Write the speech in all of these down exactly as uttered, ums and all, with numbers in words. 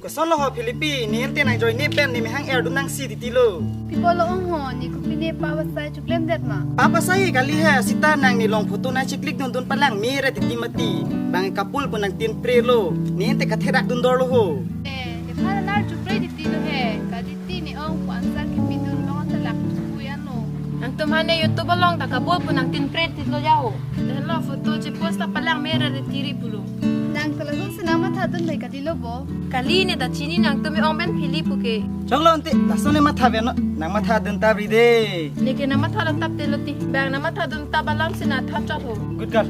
Solo ho Philippi, ne ante nangjoine pen ne mehang erdun nangsi titilo. Pi apotlo ong ho, ne kopi ne pa pasai choklemdet ma? Pa pasai kali he, seta nang ne long photo nangchiklik dundun palangme ra titi mati. Bang couple pu nangtin prelo. Ne ante katherak dundorlo ho. Eh, nephan alar chupre titilo he. Kaditi ne ong pu answer kipidun long talak puyan lo. Nangtum aphan ne YouTube along ta couple pu nangtin pre titilo ya ho. Delo photo chepost ta palangme ra tiri pulo. Nang ta lasonsi nangmathadun bai kalilo bo. Kali, ne ta chini nangtum me-ong pen Philip puke. Choklo ante, lason ne matha beno, nangmathadun tap ri de. Neke nangmathadun tap telo ti. Bang nangmathadun tap alamsi nangtha chot ho. Good girl.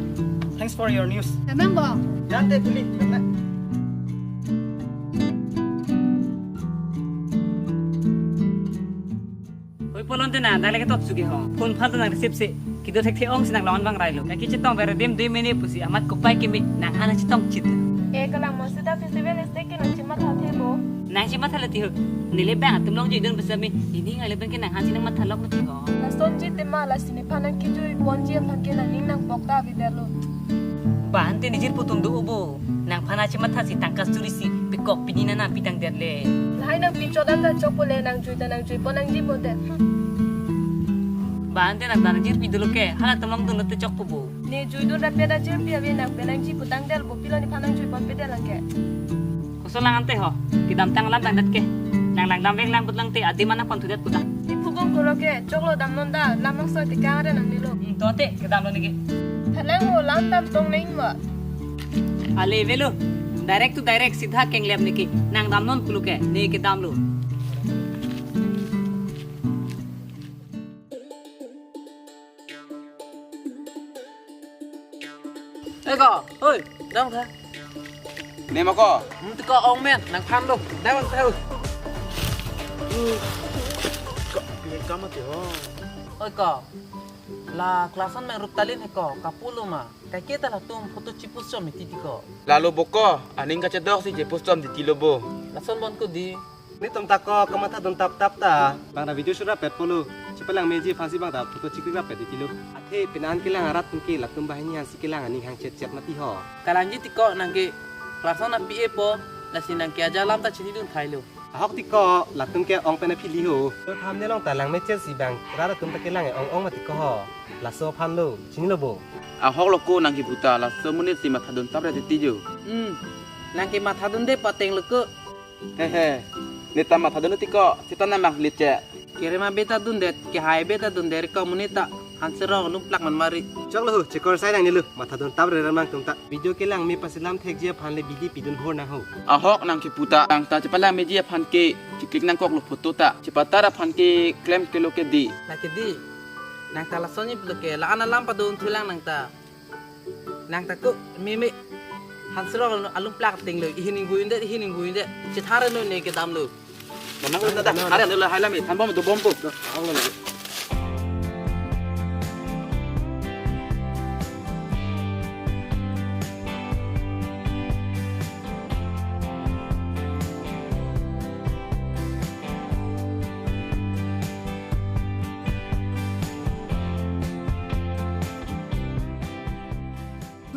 Thanks for your news. Tamang bo. Dante Philip, mana? Oi polon te na, dak le ketok sugi ho. Phone aphan ta nang receive si. Kedo thekthe ongsi nang longan bang railo. Kaki chetong bere dim dui minute pusi amat kopai kimi nanghan chetong chit. E kalang mo seta festival este ke nang chematha the bo. Nang chematha le ti ho. Neli bang atum longjuidun besami. Ini ngai le bang ke nanghansi nangmatha lok ti ho. Lasonji tema lasi nephan nangkejui ponji aphan ke nangning nangpok ta avedetlo. Ba ante ne jirpo atum do bo. Nangphan chemathasi tangka suri si pekok pini nana pitang det le. Lahai nangpichot anta chokpo le nangjui ta nangjui pon nangji pote. Hmm. Ba ante nang ta nangjirpi dolo ke, hala atum longdunlo te chokpo bo. Ne juidun rapet ajirpi ave nang pen nangji putang del bo pilo nephan nangjui ponpe del angke. Koson lang ante ho, kedamtang alam tangdet ke. Nang langdam vek lang putlang te adim mana pon thudet puta. Ne phugung koro ke, choklo damnon da, lam nang soi te kang re nangnelo. Hmm, to te, kedamlo neke. Thalang ho lam dam tong neng ma. Ale avelo, direct to direct, sidha kenglem neke. Nang damnon pulo ke, neke damlo. Oi ko, oi, dong tha. Ne ma ko? Hmm, ti ko ong men, nangphan lo. Dong tha. Uh. Ko, pi kam ate ho. Oi ko. La class one meng Ruptalin he ko, kapulo ma. Kaike ta latum photo chepost chom titi ko. Lalo bo ko, aning kachedok si chepost chom titilo bo. Lason bon ko di. Netum ta ko kamathadun tap tap ta. Bang ra video shoot rapet pulo. Chepalangmeji aphansi bang ta photo chiklik rapet titilo. Athe penan kelang arat tum ke latum banghini aphansi kelang aning hang chet chet mati ho. Kalangji ti ko nang ke class one api e po. Lasi nang ke aja alam ta chinidun thailo. Ahok ti ko, latum ke ong pen aphili ho. To thumbnail along ta langme chet si bang rat atum ta kelang e-ong ong mati ko ho. Laso aphan lo, chinilo bo. Ahok lo ko nang kepu ta, laso amonit si mathadun tap ra titi jo. Hmm. Nang ke mathadunde pateng lo ko. Hehe. Ne ta mathadun ti ko, seta nang bang lit che. Kerem abe ta dundet, kehai abe ta dundet ko amonit ta. Hanserong alum plak man mari. Choklo ho, chekor sai nangnelo, mathadun tap re ram nangtum ta. Video kelang me pasilam thekji aphan le bidi pidun bhor nang ho. Ahok nang kepu ta, nang ta chepalangmeji aphan ke, chiklik nangkoklo photo ta. Chepatar aphan ke klem kelo ke di. La ke di. Nang ta lasonji pulo ke, la-an alam padun thulang nang ta. Nang ta ko, me me. Hanserong alum plak ting lo, ihin ingguin det, ihin ingguin det. Chethar no ne kedam lo. Manang udah dah, ada dulu hai lami, tanpa mau dobom po.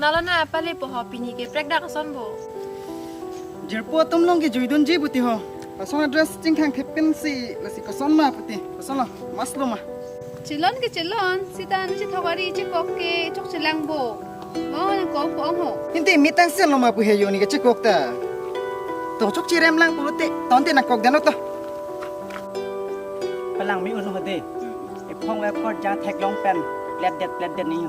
Nalo na pale po ho pini ke prek dak ason bo. Jirpo atum along ke juidunji puti ho. Lason adress chingthang thepin si lasi koson ma puti. Koson lo, mas lo ma. Chilon ke chilon, sita ni chithok ari chekok ke chokchelang bo. Mo nang kong kong ho. Inti mitang sen lo ma pu he yo ne kechekok ta. To chokcherem lang pulote, tonte nangkok dan to. Palangme un ho de. Ephong ephor jang theklong pen plet det plet det ni.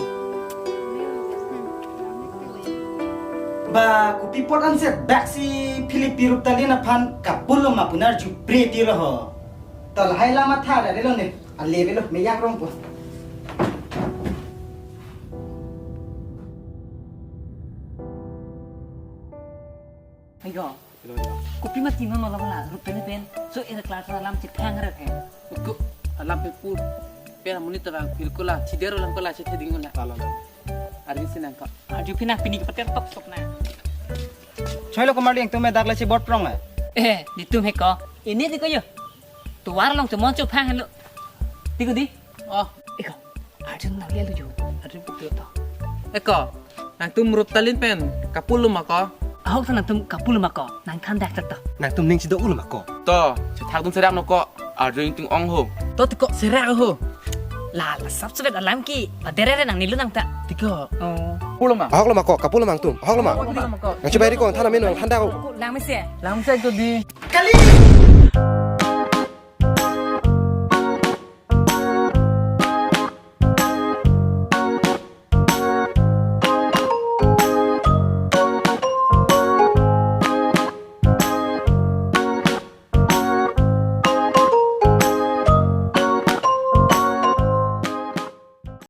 Ba kopi apot anse baksi Philip Ruptalin aphan kapulo ma pu arjupre tilo ho. To lahai lam matha ra lo ne. Ale avelo, meyang rong po. Ayo. Kopi mati non lo la, Ruptalin pen. So era class alam chephang ra phen. Ko alam pe pu. Pe amonit ta bang phil ko la, thider alam ko la chethe ding la. Lalo, lalo. Arvi si nang ko. Arju phi nang pini ke pater tok sok na. Choi lo kumar ding tum dak le chibot prong la. Eh, di tum he ko. Ini di ko yo. Tuar long tumon chuphang lo. Di ko di. Oh. Eko, Arjun nang liya luju. Arjun putu to. Eko, nangtum Ruptalin pen kapulo ma ko? Ahok tha nangtum kapulo ma ko, nang thandak ta to. Nangtum ning chido-ulo ma ko. To, chethak atum serak no ko, arju ingtung ong ho. To tiko serak ho. La la sap sebet alam ke, padere nang nilu nang ta. Tiko. Oh. Pulo ma. Ahoklo ma ko, kapulo ma nangtum. Ahoklo ma. Pulo ma ko. Nang chibai ri ko, than amen nang thandak ko. Lang mesi. Lang mesi to di. Kali.